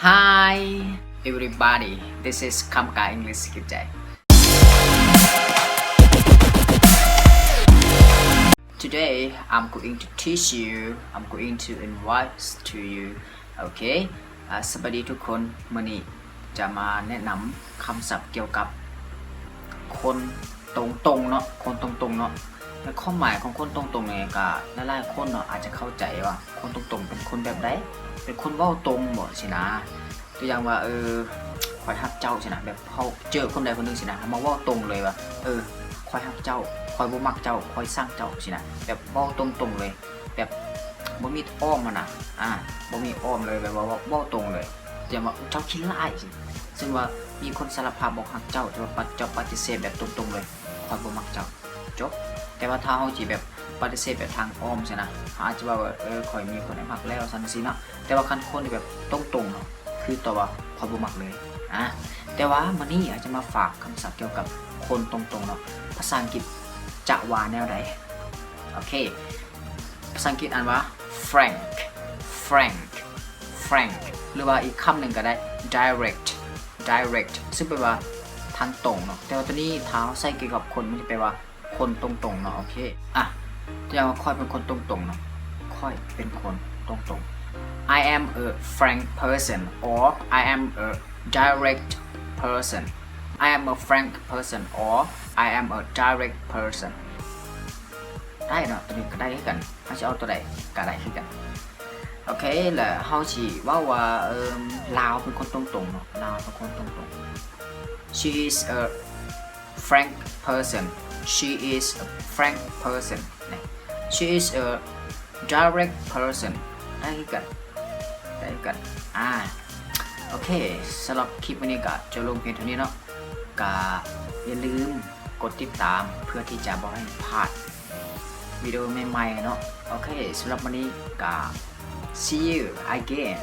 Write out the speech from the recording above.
Hi everybody, this is Khamkha English. ເກັບໃຈ. Today I'm going to teach you, I'm going to invite to you. ໂອເຄ ອາ ສະບາຍດີທຸກຄົນ. ມື້ນີ້ຈະມາແນະນຳຄຳສັບກ່ຽວກັບຄົນຕົງໆເນາະ, ຄົນຕົງໆເນາະ. ແລະ ຄວາມໝາຍຂອງຄົນຕົງໆນີ້ກະ ຫຼາຍໆຄົນເນາະ ອາດຈະເຂົ້າໃຈວ່າຄົນຕົງໆເປັນຄົນແບບໃດ, ເປັນຄົນເວົ້າຕົງບໍຊີ້ນະ. ຕົວຢ່າງວ່າ ເອີ ຂ້ອຍຮັກເຈົ້າຊີ້ນະ, ແບບເຮົາເຈີຄົນໃດຄົນໜຶ່ງຊີ້ນະ ເຮົາມາເວົ້າຕົງເລີຍວ່າ ເອີ ຂ້ອຍຮັກເຈົ້າ, ຂ້ອຍບໍ່ມັກເຈົ້າ, ຂ້ອຍຊັງເຈົ້າຊີ້ນະ, ແບບເວົ້າຕົງໆເລີຍ ແບບບໍ່ມີອ້ອມຫັ້ນນະ. ອາ ບໍ່ມີອ້ອມເລີຍ, ແບບວ່າເວົ້າຕົງເລີຍ. ຢ່າງວ່າເຈົ້າຂີ້ຮ້າຍຊີ້, ເຊິ່ງວ່າມີຄົນສາລະພາບບອກຮັກເຈົ້າ ແຕ່ວ່າເຈົ້າປະຕິເສດແບບຕົງໆເລີຍ, ຂ້ອຍບໍ່ມັກເຈົ້າ, ຈົບ. ແຕ່ວ່າຖ້າເຮົາຊິແບບປະຕິເສດແບບທາງອ້ອມຊັ້ນນະ, ເຮົາອາດຈະເວົ້າວ່າ ເອີ ຂ້ອຍມີຄົນແອບຮັກແລ້ວ ຊັ້ນຊີ້ເນາະ. ແຕ່ວ່າຄັນຄົນທີ່ແບບຕົງໆເນາະ ຄືຕອບວ່າ ຂ້ອຍບໍ່ມັກເລີຍ. ອາ ແຕ່ວ່າມື້ນີ້ອາດຈະມາຝາກຄຳສັບກ່ຽວກັບຄົນຕົງໆເນາະ. ພາສາອັງກິດຈະວ່າແນວໃດ? ໂອເຄ ພາສາອັງກິດອ່ານວ່າ frank, frank, frank ຫຼືວ່າອີກຄຳໜຶ່ງກໍໄດ້ direct, direct ຊຶ່ງແປວ່າທາງຕົງເນາະ. ແຕ່ວ່າໂຕນີ້ຖ້າເຮົາໃຊ້ກ່ຽວກັບຄົນ ມັນຈະແປວ່າຄົນຕົງໆເນາະ. ໂອເຄ ອາ ຢ່າງວ່າຂ້ອຍເປັນຄົນຕົງໆເນາະ, ຂ້ອຍເປັນຄົນຕົງໆ. I am a frank person or I am a direct person. I am a frank person or I am a direct person. ໄດ້ເນາະ, ໂຕນີ້ກໍໄດ້ຄືກັນ, ເຮົາຊິເອົາໂຕໃດກໍໄດ້ຄືກັນ. ໂອເຄ ແລ້ວເຮົາຊິເວົ້າວ່າ ເອີ ລາວເປັນຄົນຕົງໆເນາະ, ລາວເປັນຄົນຕົງໆ. She is a frank person. She is a frank person. She is a direct person. ໄດ້ຄືກັນ, ໄດ້ຄືກັນ. ອາ ໂອເຄ ສຳລັບຄລິບມື້ນີ້ກໍຈົບລົງພຽງເທົ່ານີ້ເນາະ. ກໍຢ່າລືມກົດຕິດຕາມເພື່ອທີ່ຈະບໍ່ໃຫ້ພາດວິດີໂອໃໝ່ໆເນາະ. ໂອເຄ ສຳລັບມື້ນີ້ກໍ see you again.